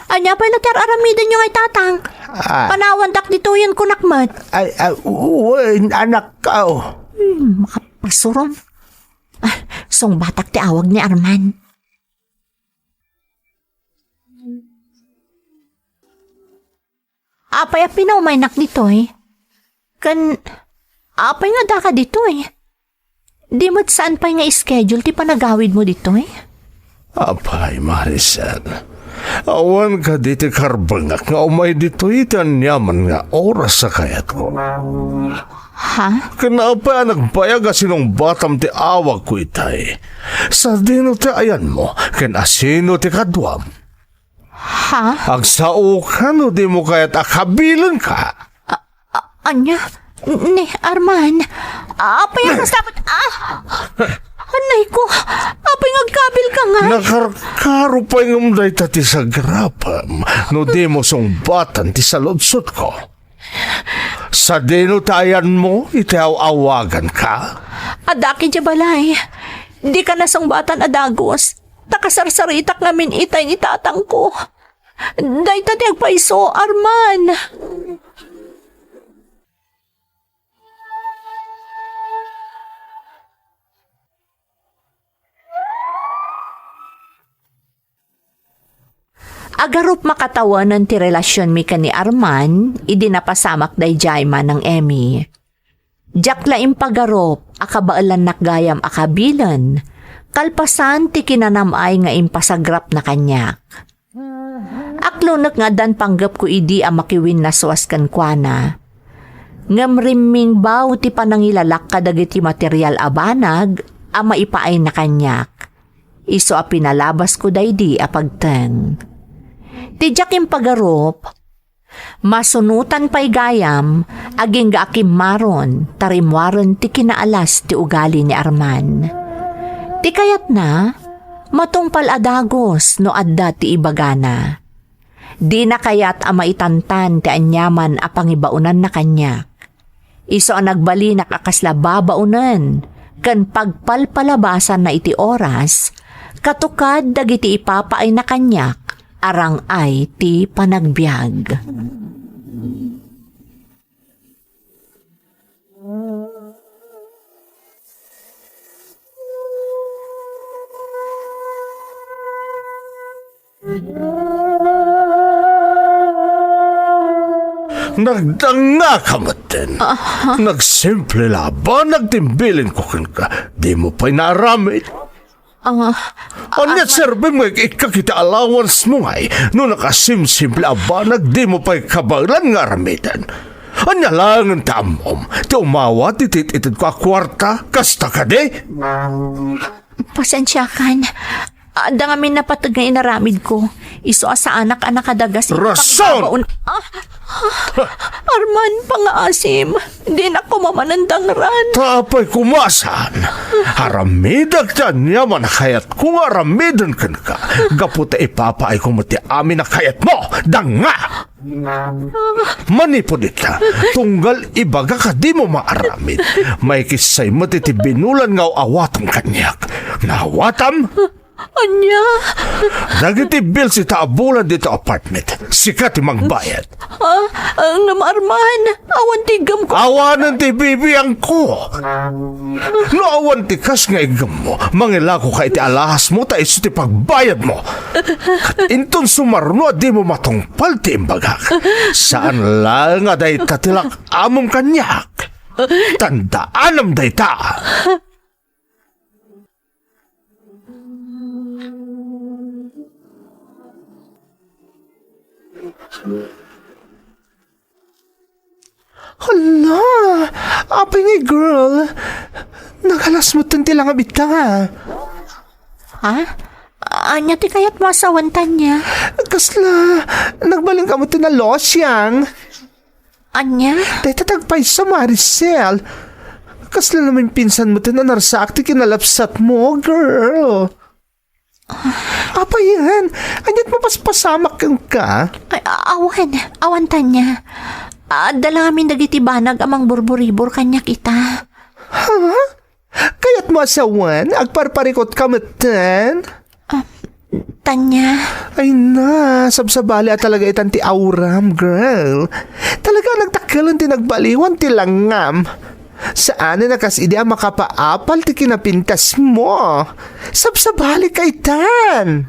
ania pay la ti ar-aramidenyo ngay, tatang? Ah. Panawandak ditoyen, kunak met. Ay, ah, wen, anakko. Hmm, makapasurom. Ah, sungbatak ti awag ni Arman. Apay a pinaumaynak ditoy? Ken apay nga addaka ditoy? Di met saan pay nga schedule ti panagawidmo ditoy? Apay, Maricel, awan kadi ti karbengak nga umay ditoy iti aniaman nga oras a kayatko? Ha? Ken apay a nagbayag a sinungbatam ti awagko itay? Sadino ti ayanmo ken asino ti kaduam? Ha? Agsaoka no dimo kayat a kabilenka. A-, a-, ania? Ni Arman, apay a kas dapat, ah! Anay ko, apay nga agkabilka ngay? Nakarkaro pay ngem dayta ti sagrapem no dimo sungbatan ti saludsodko. Sadino ti ayanmo iti aw-awaganka? Addak idiay balay. Dika nasungbatan a dagus. Ta kasarsaritak ngamin itay ni tatangko. Dayta ti agpayso, Arman. Agarup makatawanen ti relasionmi ken ni Arman idi napasamak daydiay Manang Emmy. Diak la impagarup a kabaelannak gayam a kabilen, kalpasan ti kinanam-ay nga impasagrapna kaniak. Aklonek nga addan panggepko idi a makiwinnaswas kenkuana. Ngem rimmingbaw ti panangilalak kadagiti material a banag a maipaayna kaniak. Isu a pinalabasko daydi a pagteng. Ti diak impagarup, masunotan pay gayam, agingga a kimmaron, ta rimmuaren ti kinaalas ti ugali ni Arman. Ti kayatna, matungpal a dagus no adda ti ibagana. Dina kayat a maitantan ti aniaman a pangibaonanna kaniak. Isu a nagbalinak a kasla babaonen ken pagpalpalabasanna iti oras, katukad dagiti ipapaayna kaniak a rang-ay ti panagbiag. Nagdangngaka metten. Aha. Nagsimple la a banag ti imbilinko kenka. Dimo pay naaramid. Ah, ania ti serbim nga ik-ikkak iti allowance mo ngay no nakasimsimple a banag dimo pay kabaelan nga aramiden? Ania laengen ti ammom ti umawat iti it-itedko a kuarta? Kasta kadi? Pasensiakan. Adda ngamin napateg nga inaramidko. Isu a saanak a nakadagas iti Rason! Pangibabaon. Ah! Arman, pangaasim. Dinak koma manen dangran. Ta apay koma a saan? Aramidak ti aniaman a kayatko nga aramiden kenka. Gapu ta ipapaayko met ti amin a kayatmo. Danga! Manipud ita, tunggal ibagak a dimo maaramid, maikissay met iti binulan nga aw-awatam kaniak. Naawatam? Ania? Dagiti bills ita a bulan dito apartment, sika ti magbayad. Ah, ah, ngem Arman, awan ti iggemko. Awanen ti bibiangko. No awan ti kas nga iggemmo, mangilakoka iti alahasmo ta isu ti pagbayadmo. Ket inton sumarno a dimo matungpal ti imbagak, saan laeng a dayta ti lak-amem kaniak. Tandaanam dayta. Hala! Apay ngay, girl? Kalas metten ti langam ita. Ha? Ania ti kayatmo a sawen, Tanya? Kasla, nagbalinka metten a losyang. Ania? Dayta ti agpayso, Maricel. Kasla namimpinsan metten a narsaak ti kinalabsatmo, girl. Apay, ania ti mapaspasamak kenka? Ay, a-, awan, awan, Tanya. Adda la ngamin dagiti banag a mangburburibor kaniak ita. Ha? Kayatmo a sawen, agparparikutka metten? Ah, Tanya. Ay na, sabsabali a talaga itan ti auram, girl. Talaga a nagtakkelen ti nagbaliwan ti langam. Saanen a kas idi a makapaapal ti kinapintasmo. Sabsabali ka itan.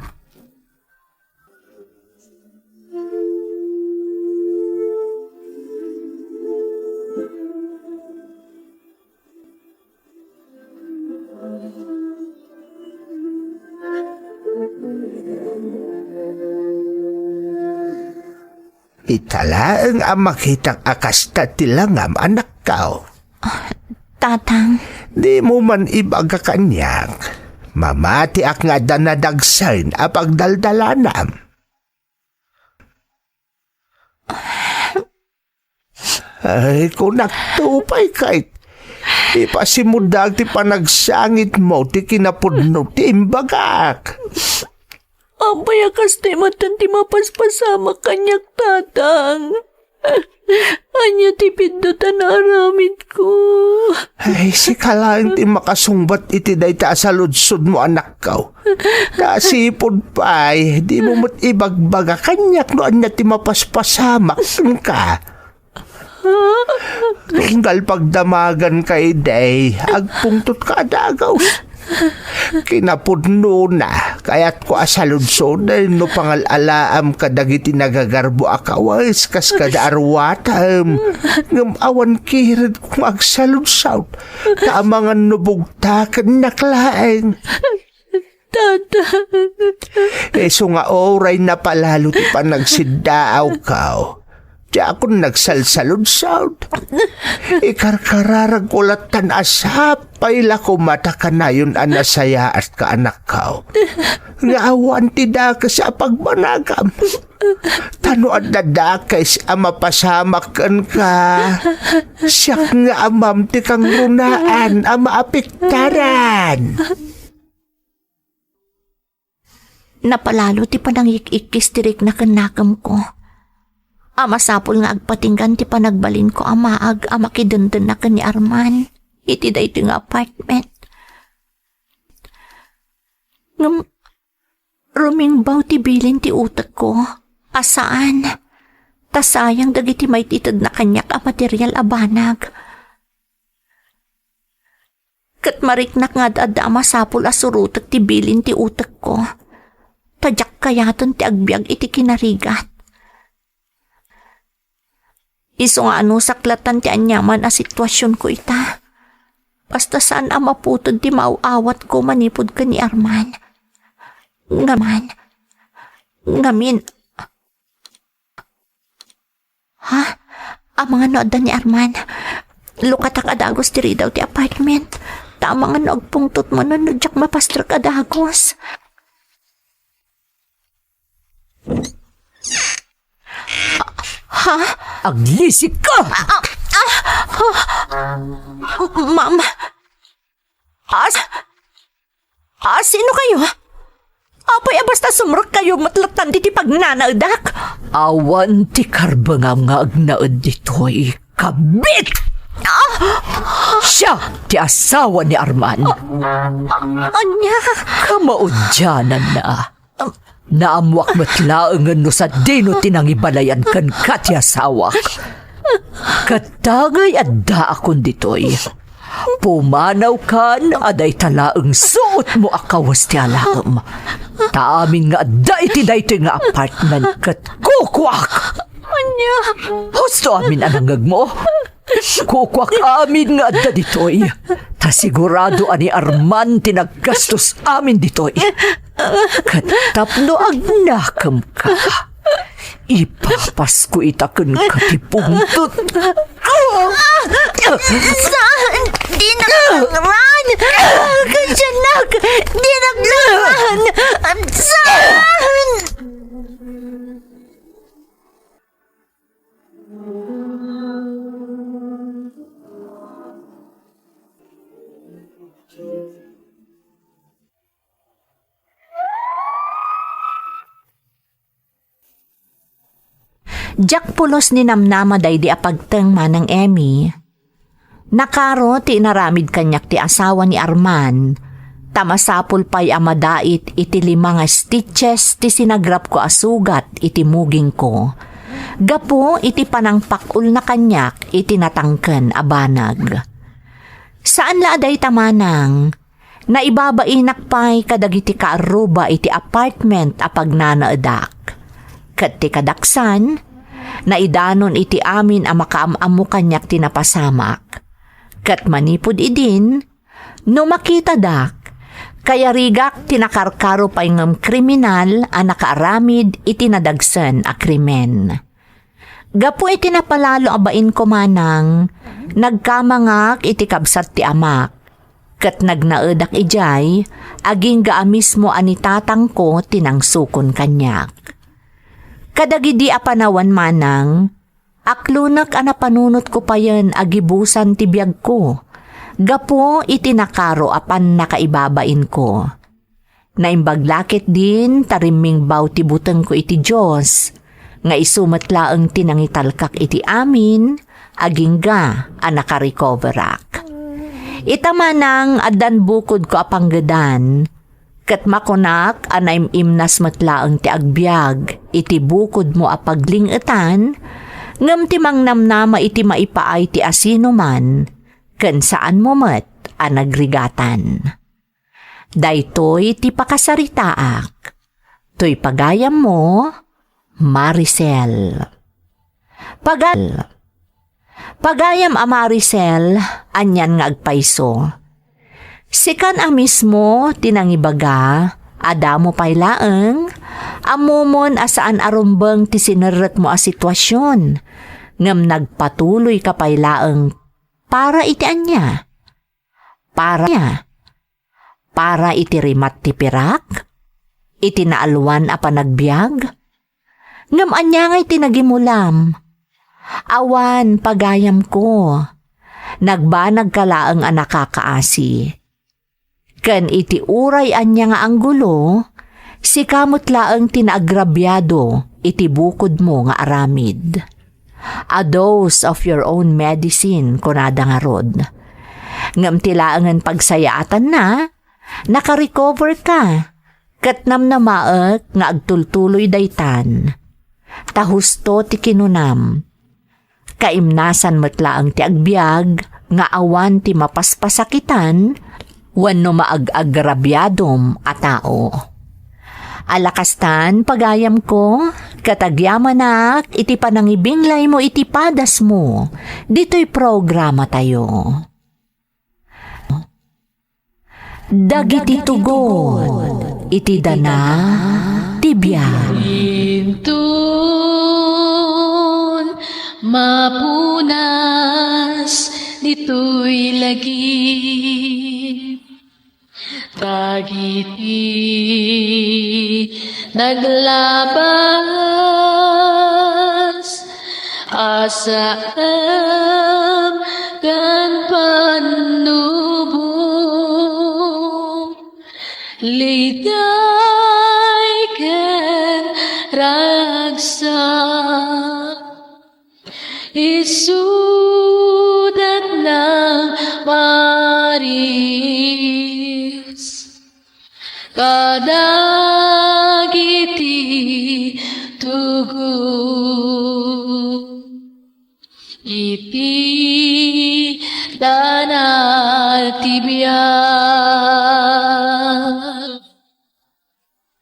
Ita laeng a makitak a kasta ti langam, anakko. Ah, Tatang. Dimo man ibaga kaniak. Mamatiak nga adda nadagsen a pagdaldalanam. Ay, kunak to, pay, kay ipasimudak ti panagsangitmo ti kinapudno ti imbagak. Apay a kasta metten ti mapaspasamak kaniak, Tatang? Ania ti piddut a naaramidko? Ay, sika laeng ti makasungbat iti dayta a saludsodmo, anakko. Naasipud pay, dimo met ibagbaga kaniak no ania ti mapaspasamak kenka. Tunggal pagdamaganka idi, agpungtotka a dagus. Kinapudnona, kayatko a saludsoden no pangal-alaam kadagiti nagagarbo a kawes kas kada aruatam. Ngem awan kiredko nga agsaludsod, ta amangan no bugtakennak laeng. Tata. Isu nga uray napalalo ti panagsiddaawko. Diakon nagsalsaludsod. Ikarkararagko lattan a sapay la koma ta kanayon a nasayaat ka, anakko. Nga awan ti dakes a pagbanagam. Ta no adda dakes a mapasamak kenka, siak nga amam ti kangrunaan a maapektaran. Napalalo ti panangik-ikkis ti rikna ken nakemko. A masapul nga agpatinggan ti panagbalinko a maag a makidendenna ken ni Arman iti daytoy nga apartment. Ngem rumingbaw ti bilin ti utekko a saan ta sayang dagiti maititedna kaniak a material a banag. Ket mariknak nga ad-adda a masapul a surotek ti bilin ti utekko, ta diak kayaten ti agbiag iti kinarigat. Isu nga anusak lattan ti aniaman a situasionko ita. Basta saan a maputed ti maaw-awatko manipud ken ni Arman. Ngamin, ngamin, Ha? Amangan no adda ni Arman. Lukatak a dagus ti ridaw ti apartment. Ta amangan no agpungtot manen no diak mapastrek a dagus. Ha? Aglisik ka! Ah, ah, ah, ah. Ma'am. As-, Ah, sino kayo? Apay a basta sumrekkayo met lattan diti pagnanaedak? Awan ti karbengam nga agnaed ditoy, kabit! Ah! Siak ti asawa ni Arman. Ania? Kamaudiananna. Naammoak met laengen no sadino ti nangibalayan kenka ti asawak. Ket ta ngay addaakon ditoy. Pumanawkan a dayta laeng suotmo a kawes ti alaem. Ta amin nga adda iti daytoy nga apartment ket kukuak! Ania? Husto amin a nangngegmo? Kukuak amin nga adda ditoy. Ta sigurado a ni Arman ti naggastos amin ditoy. Ket tapno agnakemka. Ipapasko ita kenka ti pungtot. Saan? Dinak nangran! Kasianak! Dinak nangran! Saan? Diak pulos ninamnama daydi a pagteng, Manang Emmy. Nakaro ti inaramid kaniak ti asawa ni Arman, ta masapul pay a madait iti lima nga stitches ti sinagrapko a sugat iti mugingko, gapu iti panangpak-olna kaniak iti natangken a banag. Saan la a dayta, Manang. Naibabainak pay kadagiti kaarruba iti apartment a pagnanaedak. Ket ti kadaksan, naidanon iti amin a makaam-ammo kaniak ti napasamak. Ket manipud idin, no makitadak, kayarigak ti nakarkaro pay ngem kriminal a nakaaramid iti nadagsen a krimen. Gapu iti napalalo a bainko, Manang, nagkamangak iti kabsat ti amak, ket nagnaedak idiay, agingga a mismo a ni tatangko ti nangsukon kaniak. Kadagidi a panawen, Manang, aklonek a napanunotko payen a gibusan ti biagko, gapu iti nakaro a pannakaibabainko. Naimbag la ketdin ta rimmingbaw ti butengko iti Dios, nga isu met laeng ti nangitalkak iti amin, agingga a nakarecoverak. Ita, Manang, addan bukodko a panggedan, ket makunak a naim-imnas met laeng ti agbiag iti bukodmo a pagling-etan, ngem ti mangnamnama iti maipaay ti asinoman, ken saanmo met a nagrigatan. Daytoy ti pakasaritaak. Toy pagayammo, Maricel. Pagal. Pagayam a Maricel, anian nga agpayso. Sikan a mismo ti nangibaga, adda mo pay laeng, ammomon a saan a rumbeng ti sinerrekmo a sitwasion, ngem nagpatuloy ka pay laeng para iti ania? Para, para iti rimat ti pirak? Iti naalwan a panagbiag? Ngem ania ngay ti nagimulam? Awan, pagayamko. Nagbanagka laeng a nakakaasi. Ken iti uray ania nga anggulo, sika met laeng ti naagrabiado iti bukodmo nga aramid. "A dose of your own medicine," kunada ngarud. Ngem ti laengen pagsayaatanna, nakarecover ka, ket namnamaek nga agtultuloy daytan. Ta husto ti kinunam, kaimnasan met laeng ti agbiag nga awan ti mapaspasakitan wenno maag-agrabiadom a tao. Ala kastan, pagayamko, ket agyamanak iti panangibinglaymo iti padasmo ditoy programatayo. Dagiti tugot iti dana ti biag. Inton mapunas ditoy lagip, dagiti naglabas a saem ken pannubo, liday ken ragsak. Isudat nang Maris kadagiti tugot iti dana ti biag.